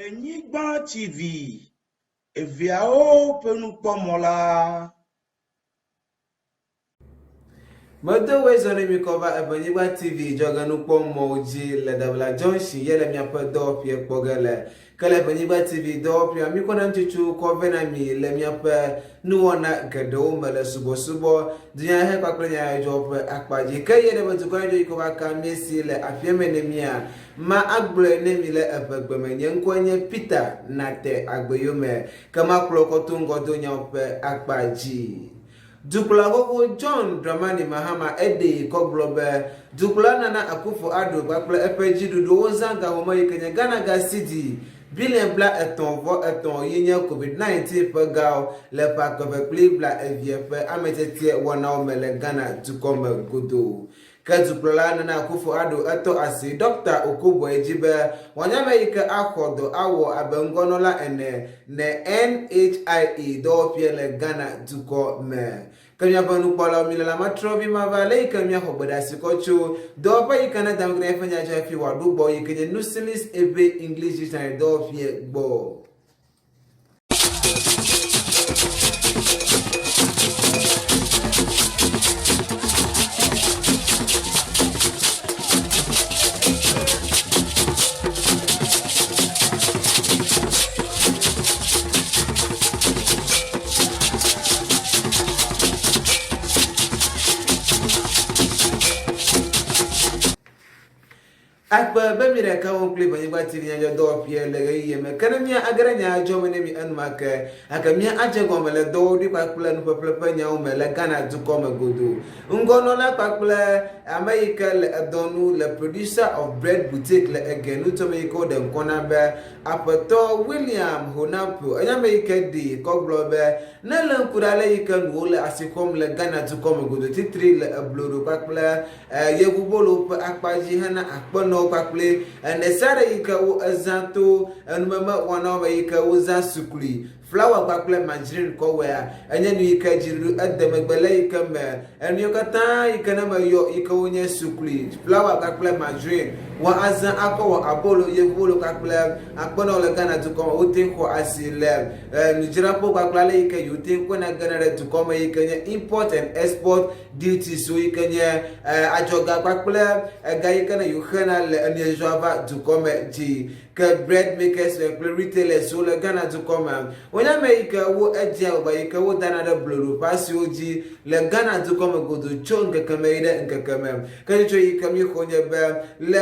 Evenyigba TV, eveawo ƒe nukpɔmɔ la. Medo woe zɔ ne mikɔ va Evenyigba TV dzɔgenukpɔmɔwo dzi le Dabla Junction ye le miaƒe dɔwɔƒea kpɔ ge le. Ke le Evenyigba TV dɔwɔƒea, mikɔna nutsotsowo kɔ vɛ na mi le miaƒe nuwɔna geɖewo me le subɔsubɔ, dunyahehe kpakple nyadzɔdzɔwo ƒe akpa dzi. Ke ye ɖe be dukɔ nyadzɔ yi ke va ka mie si le aƒea me ne mia, ma agblɔe ne mi le eʋegbe me. Nye ŋkɔe nye Peter Nate Agbeyome. Ke makplɔ kɔ to ŋgɔ do nyawo ƒe akpa dzi. Dukplɔla xoxo John Dramani Mahama eɖee kɔ gblɔ be dukplɔla Nana Akufo Addo kpakple eƒe dziɖuɖu wozã ga home yi ke nye Ghana ga cedi biliɔn 33.3 yi nye Covid-19 ƒe gawo le ƒe akpe eve kple blaevie ƒe ametiatia wɔnawo me le Ghana dukɔ me godoo. Ke dukplɔla Nana Akufo-Addo etɔ asi Ɖɔkta Okoboye dzi be wòanye ame yi ke axɔ dɔ awɔ abe ŋgɔnɔla ene ne NHIE dɔwɔƒea le Ghana dukɔ me. Ke míaƒe nukpɔlawo míle la matrɔ vi mava ale yi ke míaxɔ gbedeasi kɔ tso dɔwɔƒe yi ke ne dam eƒe nya dzi hafi wòaɖo gbɔ yi ke nye Nusilis Ebe English Dictionary dɔwɔƒea gbɔ. Akpe be mi ɖeka wɔm kple Evenyigba TV nyadzɔdɔwɔƒea le ɣeyiɣi me. Ke ne mía age ɖe nya dzɔ me ne mi enumake, gake mía adze gɔme le dɔwɔɖui kpakple nuƒeƒle ƒe nyawo me le Ghana dukɔ me godoo. Ŋgɔnɔla kpakple ame yi ke le edɔ nu le Producer of Bread Boutique le Ege nutome yi ke woɖe ŋkɔ na be Aƒetɔ William Honampo enye ame yi ke ɖee kɔ gblɔ be ne lé ŋku ɖe ale yi ke nuwo le asi xɔm le Ghana dukɔ me godoo titri le ebloɖo kpakple Yevubolo ƒe akpa dzi hena akpenɔwo kpakple ɖesiaɖe yi ke wo ezã to enumeme wɔnawo me yi ke wozã suklui, flawa kpakple margarine kɔ wɔea, enye nu yi ke dziɖuɖu ede megbe le yi ke me enuyiwo katã yi ke ne meyɔ yi ke wonye suklui, flawa kpakple margarine wɔ azã akɔ wɔ abolo, yevubolo kpakple akpenɔwo le Ghana dukɔ me wote xɔ asi le nudzraƒewo kpakple ale yi ke yewote kɔna gena ɖe dukɔ me yi ke nye import and export duties yi ke nye adzɔga kpakple ega yi ke ne yewo xena le enudzɔdzɔa va dukɔ me dzi. Ke bread makers kple retailers wo le Ghana dukɔ me wonye ame yi ke wo edzea agbagba yi ke wo dana ɖe bloɖo ƒe asiwo dzi le Ghana dukɔ me godoo tso ŋkeke me yi ɖe ŋkeke me. Ke tsotso yi ke mi xɔ nye be le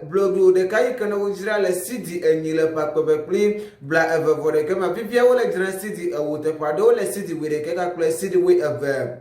bloɖo ɖeka yi ke ne wo dzra le cedi enyi le ƒe akpe eve kple 21 me fifia wo le dzra cedi ewo teƒe aɖewo le cedi wuiɖekɛ kpakple cedi wuieve.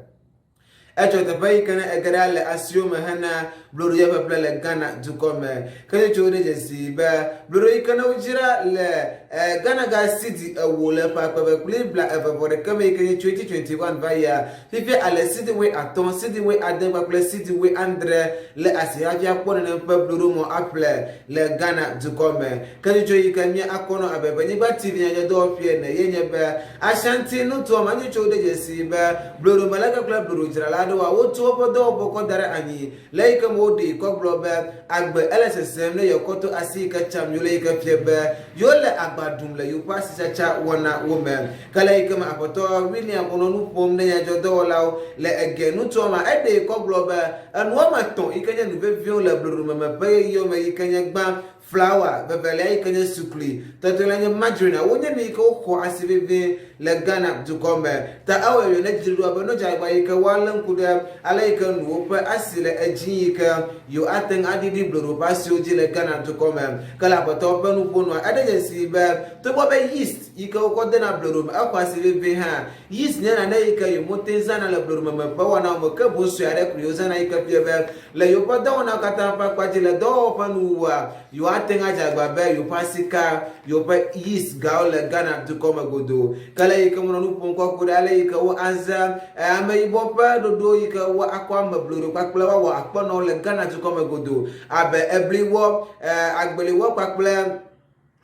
Etsɔ teƒe yi ke ne ege ɖa le asiwo me hena bloɖoya ƒeƒle le Ghana dukɔ me. Ke tsotsowo ɖe dzesi be bloɖo yi ke ne wodzra le Ghana ga cedi ewo le ƒe akpe eve kple 21 me yi ke nye 2021 va yia, fifia ale cedi wuiatɔ̃, cedi wuiade kpakple cedi wuiadre le asi hafi akpɔ nenem ƒe bloɖomɔ aƒle le Ghana dukɔ me. Ke tsotso yi ke mía akɔ nɔ abe Ʋenyigba TV nyadzɔdɔwɔƒee ene ye nye be Ashanti nutoa me nyitsɔwo de dzesii be bloɖomeleke kple bloɖodzrala aɖewoa, wotu woƒe dɔwɔƒewo kɔ da ɖe anyi le eyi ke me woɖee kɔ gblɔ be agbe ele sesẽm ne yewoakɔ to asi yi ke tsam yewole yi ke fia be yewole agba ɖum le yewoƒe asitsatsa wɔna wo me. Ke le eyi ke me Aƒetɔ William wonɔ nu ƒom ne nyadzɔdɔwɔlawo le Ege nutoa mea, eɖee kɔ gblɔ be enu woame etɔ̃ yi ke nye nu veviwo le bloɖomeme ƒe ɣeyiɣiwo me yi ke nye gbã, Flawa, vevelia yi ke nye sukli, tɔtɔlia nye margarine, wonye nu yi ke woxɔ asi vevie le Ghana dukɔ me. Ta ewɔe be ne dziɖuɖua be nudzagbã yi ke woalé ŋku ɖe ale yi ke nuwo ƒe asi le edzi yi ke yewo ate ŋu aɖiɖi bloɖo ƒe asiwo dzi le Ghana dukɔ me. Ke le aƒetɔwo ƒe nuƒo nua, eɖe dzesi be togbɔ be yeast yi ke wokɔ dena bloɖo me exɔ asi vevie hã, yeast nye nane yi ke yewo mete ŋu zãna le bloɖomeme ƒe wɔnawo me ke boŋ sue aɖe koe yewozãna yi ke fia be Le yewoƒe dɔwɔnawo katã ƒe akpa dzi le dɔwɔwɔ ƒe nuwuwua, yewoate ŋu adze agbagba be yewoƒe asi ka yewoƒe yeast gawo le Ghana dukɔ me godoo. Ke le yi ke menɔ nu ƒom kɔ ku ɖe ale yi ke woazã ameyibɔ ƒe ɖoɖo yi ke woakɔ ame bloɖo kpakple woawɔ akpɔnɔwo le Ghana dukɔ me godoo abe ebliwɔ, agbeliwɔ kpakple.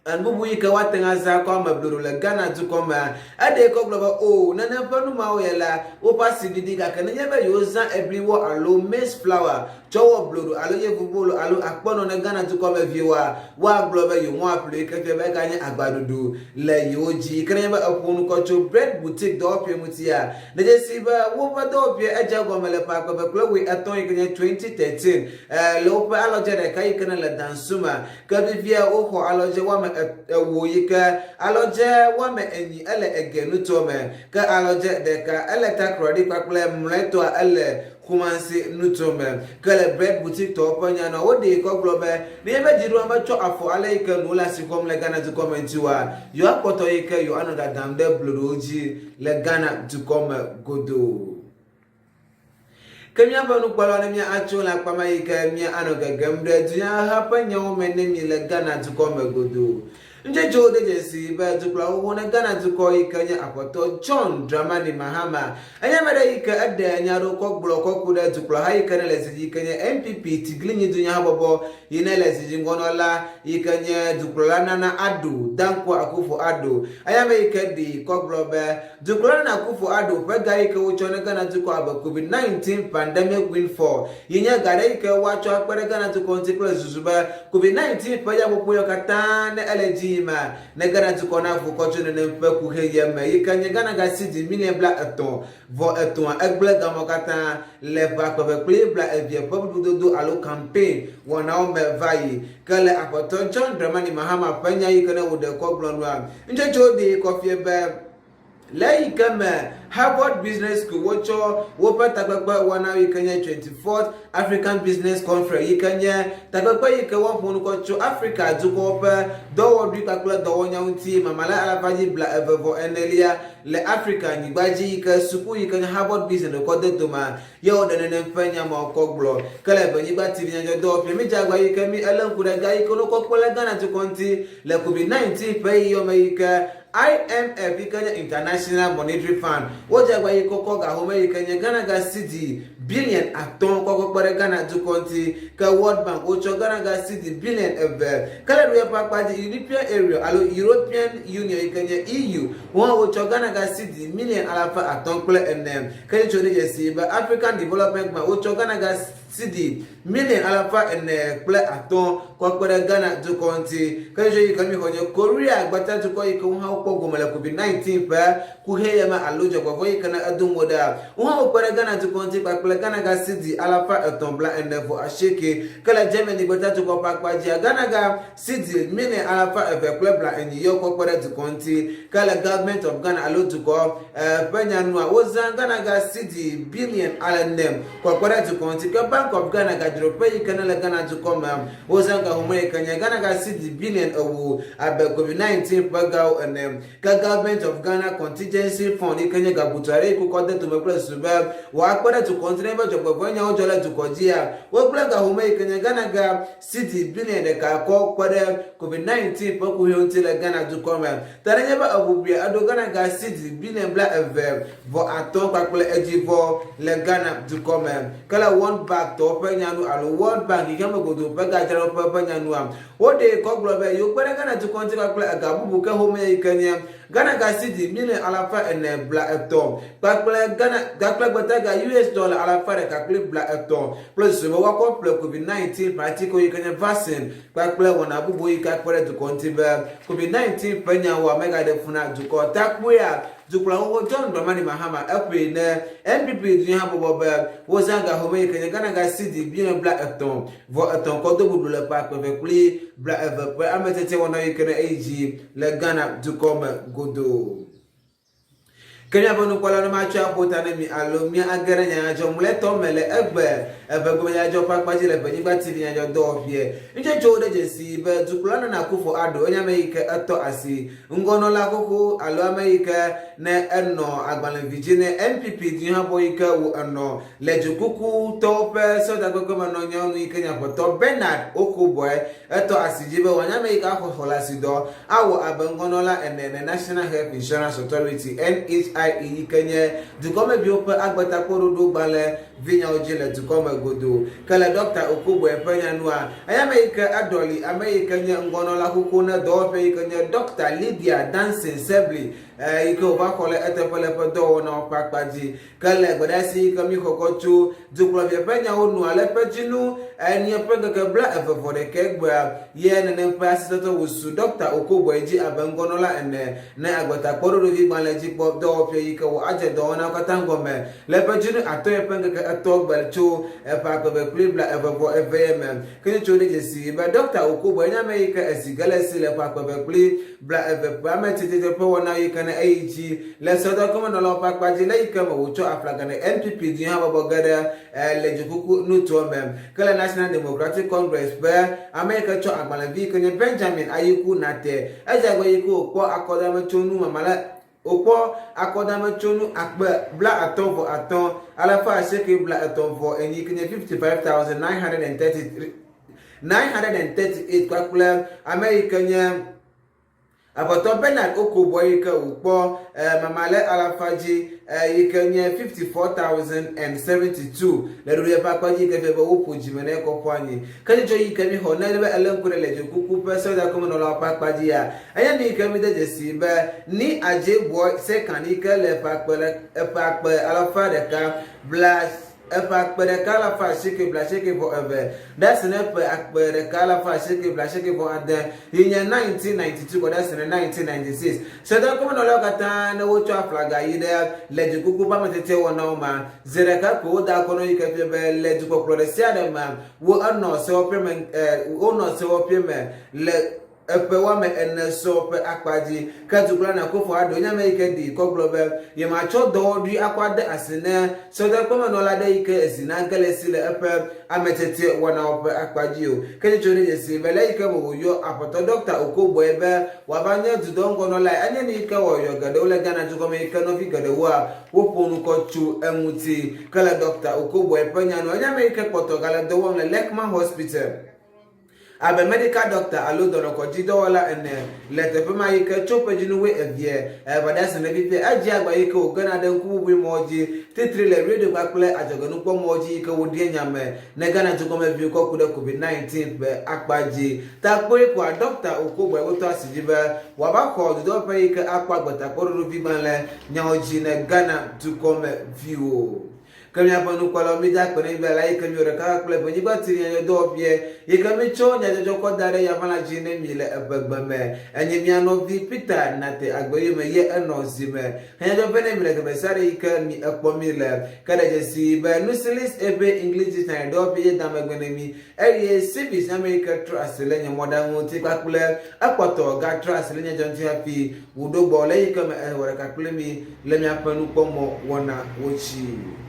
Enu bubu yi ke woate ŋu azã akɔ ame bloɖo le Ghana dukɔ mea, eɖee kɔ gblɔ be, Oo, nenem ƒe nu mawo ya la, woƒe asi ɖiɖi gake nenye be yewozã ebliwɔ alo maize flour tsɔ wɔ bloɖo alo yevubolo alo akpɔnɔ ne Ghana dukɔ me viwoa, woagblɔ be yewomaƒle yi ke fia be eganye agbaɖuɖu le yewo dzi. Ke nenye be èƒo nu kɔ tso Bread Boutique dɔwɔƒee ŋutia, de dzesii be woƒe dɔwɔƒea edze egɔme le ƒe akpe eve kple wuietɔ̃ yi ke nye 2013 le woƒe alɔdze ɖeka yi ke ne le Dansouma. Ke fifia woxɔ alɔdze woame ewo yi ke alɔdze woame enyi ele Ege nutoa me, ke alɔdze ɖeka ele Takoradi kpakple mlɔetɔa ele Kumasi nutoa me. Ke le Bread Boutique tɔwo ƒe nya nua, woɖee kɔ gblɔ be nenye be dziɖuɖua metsɔ afɔ ale yi ke nuwo le asi xɔm le Ghana dukɔ me ŋuti oa, yewoakpɔtɔ yi ke yewoanɔ dadam ɖe bloɖowo dzi le Ghana dukɔ me godoo. Ke míaƒe nukpɔlawo ne mía atso le akpa ma yi ke mía anɔ gegem ɖe dunyaheha ƒe nyawo me ne mi le Ghana dukɔ me godoo. Ŋutsotsowo de dzesii be dukplɔla xoxo ne Ghana dukɔ yi ke nye Aƒetɔ John Dramani Mahama enye ame ɖe yi ke eɖe nya ɖewo kɔ gblɔ kɔ ku ɖe dukplɔha yi ke ne le zi dzi yi ke nye NPP Tiglinyi dunyahabɔbɔ yi ne le zi dzi ŋgɔnɔla yi ke nye dukplɔla Nana Addo Dankwa Akufo Addo. Enye ame yi ke ɖee kɔ gblɔ be Dukplɔla Nana Akufo Addo ƒe ga yi ke wotsɔ ne Ghana dukɔ abe Covid 19 pandemic windfall yi nye ga ɖe yi ke woatsɔ akpe ɖe Ghana dukɔ ŋuti kple susu be Covid 19 ƒe yaƒoƒo yawo katã ne ele edzi yima ne Ghana dukɔ navo kɔ tso nenem ƒe kuxi ya me yi ke nye Ghana ga cedi miliɔn bla etɔ̃ vɔ etɔ̃a egble gamɔ katã le ƒe akpe eve kple bla evea ƒe bubudodo alo campaign wɔnawo me va yi. Ke le Aƒetɔ John Dramani Mahama ƒe nya yi ke ne wòɖe kɔ gblɔ nua, ŋutsotsowo ɖee kɔ fia be le eyi ke me Harvard Business School wotsɔ woƒe takpekpe wɔna yi ke nye 24th African Business Conference yi ke nye takpekpe yi ke woaƒo nu kɔ tso Afrika dukɔwo ƒe dɔwɔɖui kpakple dɔwɔnya ŋuti mamale alafa dzi bla eve vɔ enelia le Afrika nyigba dzi yi ke suku yi ke nye Harvard Business kɔ de doma ye woɖe nenem ƒe nya mawo kɔ gblɔ. Ke le Evenyigba TV nyadzɔdɔwɔƒea mídze agba yi ke mí elé ŋku ɖe ga yi ke wonokɔ kpɔ le Ghana dukɔ ŋuti le Covid-19 ƒe ɣeyiɣiwo me yi ke IMF yi ke nye International Monetary Fund wodze agba yi kɔkɔ ga home yi ke nye Ghana ga cedi biliɔn atɔ̃ kɔkɔ kpe ɖe Ghana dukɔ ŋuti. Ke World Bank wotsɔ Ghana ga cedi biliɔn eve. Ke le ɖuya ƒe akpa dzi European Area alo European Union yi ke nye EU wo hã wotsɔ Ghana ga cedi miliɔn alafa atɔ̃ kple ene. Ke nyitsɔ ɖe dzesi be African Development Bank wotsɔ Ghana ga cedi miliɔn alafa ene kple atɔ̃ kɔ kpe ɖe Ghana dukɔ ŋuti. Ke nyitsɔ yi ke mixɔ nye Korea gbata dukɔ yi ke wo hã wokpɔ gome le Covid-19 ƒe kuxi ya me alo dzɔgbevɔ̃ yi ke ne edo mo ɖa. Wo hã wokpe ɖe Ghana dukɔ ŋuti kpakple Ghana ga cedi alafa etɔ̃ bla ene vɔ asieke. Ke le Germany gbeta dukɔ ƒe akpa dzia, Ghana ga cedi miliɔn alafa eve kple bla enyi ye wokɔ kpe ɖe dukɔ ŋuti. Ke le Government of Ghana alo dukɔ ƒe nya nua, wozã Ghana ga cedi biliɔn ene kɔ kpe ɖe dukɔ ŋuti. Ke Bank of Ghana gadzroƒe yi ke ne le Ghana dukɔ mea, wozã ga home yi ke nye Ghana ga cedi biliɔn ewo abe Covid-19 ƒe gawo ene. Ke Government of Ghana Contingency Fund yi ke nye gabutu aɖe yi ke wokɔ de dome kple susu be wòakpe ɖe dukɔ ŋuti ne be dzɔgbevɔ̃e nyawo dzɔ le dukɔ dzia, wogblẽ ga home yi ke nye Ghana ga cedi biliɔn ɖeka kɔ kpe ɖe Covid-19 ƒe kuxiwo ŋuti le Ghana dukɔ me. Ta nenye be eʋuʋuia, eɖo Ghana ga cedi biliɔn ബ്la eve vɔ atɔ̃ kpakple edzivɔ le Ghana dukɔ me. Ke le World Bank tɔwo ƒe nya nu alo World Bank xexeame godoo ƒe gadzraɖoƒe ƒe nya nua, woɖee kɔ gblɔ be yewokpe ɖe Ghana dukɔ ŋuti kpakple ega bubu ke home yi ke nye Ghana ga cedi miliɔn alafa ene bla etɔ̃ kpakple Ghana kpakple gbetaga US dɔla alafa ɖeka kple bla etɔ̃ kple susu be woakɔ ƒle Covid-19 ƒe atikewo yi ke nye vaccine kpakple wɔna bubu yi ke akpe ɖe dukɔ ŋuti be Covid-19 ƒe nyawoa megaɖe fu na dukɔ. Takpoea, dukplɔla xoxo John Dramani Mahama eƒoe ne NPP dunyahabɔbɔ be wozã ga home yi ke nye Ghana ga cedi biliɔn bla etɔ̃ vɔ etɔ̃ kɔ do bublu le ƒe akpe eve kple bla eve ƒe ametiatia wɔna yi ke ne eyi dzi le Ghana dukɔ me godoo. Ke míaƒe nukpɔla ne matsɔe aƒo ta ne mi alo mía age ɖe nyanyadzɔ mlɔetɔ me le egbe evegbe nyadzɔ ƒe akpa dzi le Ʋenyigba TV nyadzɔ dɔwɔƒeɛ. Ŋutsotsowo ɖe dzesi be dukplɔla Nana Akufo Addo enye ame yi ke etɔ asi ŋgɔnɔla xoxo alo ame yi ke ne enɔ agbalẽvi dzi ne NPP dunyahabɔ yi ke wo enɔ le dzokukutɔwo ƒe sewɔtakpekpe me nɔ nyɔnu yi ke nye Aƒetɔ Bernard Okoboy etɔ asi dzi be wòanye ame yi ke axɔ xɔlasidɔ awɔ abe ŋgɔnɔla ene le National Health Insurance Authority, NHIA, yi ke nye dukɔmeviwo ƒe agbetakpɔɖoɖogbalẽ vinyawo dzi le dukɔ me godoo. Ke le Ɖɔkta Okoboye ƒe nya nua, enye ame yi ke eɖɔli ame yi ke nye ŋgɔnɔla xoxo ne dɔwɔƒe yi ke nye Ɖɔkta Lydia Danson Sebli yi ke wòva xɔ le eteƒe le eƒe dɔwɔnawo ƒe akpa dzi. Ke le gbedeasi yi ke míxɔ kɔ tso dukplɔvia ƒe nyawo nua le ƒe dzinu enie ƒe ŋkeke bla eve vɔ ɖekɛ gbea ye nenem ƒe asitɔtɔ wòsu Ɖɔkta Okoboye dzi abe ŋgɔnɔla ene ne agbetakpɔɖoɖovi gbalẽ dzikpɔ dɔwɔƒe yi ke wò adze dɔwɔnawo katã gɔme le ƒe dzinu atɔ̃e ƒe ŋkeke etɔ̃ gbe tso eƒe akpe eve kple bla eve vɔ eve ye me. Ke nyitsɔ ɖe dzesi be Ɖɔkta Okoboye nye ame yi ke ezi ge le esi le ƒe akpe eve kple bla eve ƒe ame tititi ƒe wɔna yi ke ne eyi dzi le sɔdɔkɔmenɔlawo ƒe akpa dzi le yi ke me wòtsɔ aflaga ne NPP dunyahhabɔbɔ ge ɖe le dzokuku nutoa me. Ke le National Democratic Congress ƒe ame yi ke tsɔ agbalẽvi yi ke nye Benjamin Ayiku Nate, edze agbe yi ke wòkpɔ akɔdametsonu mamale wòkpɔ akɔdametsonu akpe 55 834 yi ke nye 55,933 938 kpakple ame yi ke nye Aƒetɔ Bernard Okoboa yi ke wòkpɔ mamale alafa dzi yi ke nye 54,072 le ɖoɖoe ƒe akpa dzi yi ke fia be woƒo dzime na ekɔ ƒu anyi. Ke dzidzɔ yi ke míxɔ ne be elé ŋku ɖe le dzokuku ƒe sɔdakɔmenɔlawo ƒe akpa dzi ya, enye nu yi ke míde dzesii be Ni Adjei Boy Sekan yi ke le ƒe akpe eƒe akpe alafa ɖeka bla Eƒe 1882 ɖe asi ne ƒe 1886 yi nye 1992 kɔ ɖe asi ne 1996. Sedɔkɔmenɔlawo katã ne wotsɔ aflaga yi ɖe le dukuku ƒe ametete wɔnawo mea, zi ɖeka ko woda akɔ na wo yi ke fia be le dukpɔkplɔ ɖe sia ɖe mea, wo enɔ sewɔƒe me wonɔ sewɔƒe me le Eƒe woame ene sɔ ƒe akpa dzi. Ke dukplɔla Nakufo Addo nye ame yi ke ɖi kɔ gblɔ be yematsɔ dɔwɔɖui akɔ ade asi ne sɔdɔkpɔmenɔla aɖe yi ke ezi nage le esi le eƒe ametete wɔnawo ƒe akpa dzi o. Ke tsotso ɖe dzesi be le eyi ke me wòyɔ Aƒetɔ Ɖɔkta Okoboye be wòava nye dudɔŋgɔnɔlae, enye nu yi ke wɔ yɔyɔ geɖewo le Ghana dukɔ me yi ke nɔvi geɖewoa woƒo nu kɔ tso eŋuti. Ke le Ɖɔkta Okoboye ƒe nya nua, enye ame yi ke kpɔtɔ gale dɔ wɔm le Lekma Hospital. Abe medical doctor alo dɔnɔkɔdzidɔwɔla ene le teƒe ma yi ke tso ƒedzinu wuievie eva ɖe asi ne fifia, edzea agba yi ke wògena ɖe ŋkuʋuʋuimɔwo dzi, titri le radio kpakple adzɔgenukpɔmɔwo dzi yi ke woɖia nya me ne Ghana dukɔmeviwo kɔ ku ɖe Covid-19 ƒe akpa dzi. Ta kpoe koa, ɖɔkta Okoboye wotɔ asi dzi be wòava xɔ dudɔwɔƒe yi ke akpɔ agbetakpɔɖoɖovigbalẽ nyawo dzi ne Ghana dukɔmeviwo. Ke míaƒe nukpɔlawo, mída akpe na mi be ale yi ke míewɔ ɖeka kple Ʋenyigba TV nyadzɔdzɔdɔwɔƒeɛ yi ke mítsɔ nyadzɔdzɔ kɔ da ɖe yaʋala dzi ne mi le eʋegbe me. Enye mía nɔvi Peter Nate Agbeyome ye enɔ zi me henyadzɔƒe ne mi le teƒe sia ɖe yi ke mi ekpɔ mi le. Ke ɖe dzesi be Nusilis eƒe English Dictionary dɔwɔƒee ye da megbe ne mi eye Civis nye ame yi ke trɔ asi le nye mɔɖaŋu ŋuti kpakple ekpɔtɔ gatrɔ asi le nye dzɔ ŋuti hafi wòɖo gbɔ le eyi ke me ewɔ ɖeka kple mi le miaƒe nukpɔmɔ wɔna wo dzi.